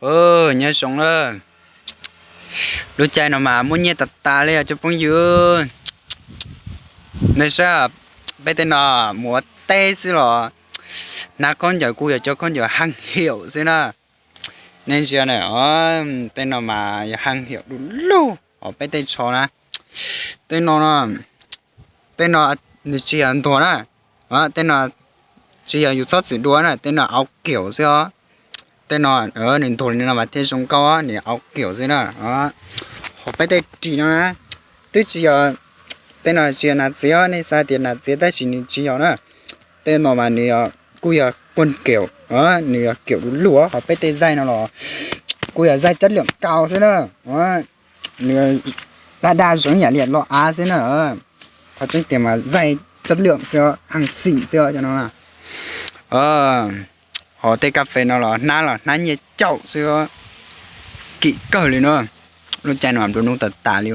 Nyob zoo na, lub caij no mas muaj nyiaj tas tas li os cov phooj ywg. Nej saib, peb tej no mus ua teb xwb los hnab khaub ncaws kuj yog cov khaub ncaws heej hiam xwb na. Nej ntsia na, tej no mas yog heej hiam du lug. Hos peb tej tsho na, tej no, tej no nws tsis yog ntuag na, tej no tsis yog yus txhob txwm dua na, tej no auv kiaum xwb os. Tej no nws ntuag li no mas thiaj zoo nkauj, nws auv kiaum xwb na. Hos peb tej ris no na, twb tsis yog, tej no tsis yog nas txiv os, nej xav tias nas txiv tab sis nws tsis yog na. Tej no mas nws kuj yog puag kiaum, nws yog kiaum du lug. Hos peb tej zaij no los kuj yog zaij chất lượng cao xwb na. Nws daj daj zoo ib yam li loj av xwb na. Qhov tseeb tias mas zaij chất lượng xwb, heej xim xwb cov no. Hos tej kas fes no los hnab los hnab nyiaj caum xwb, kim kawg li na. Lub caij no nplua nuj tas tas li.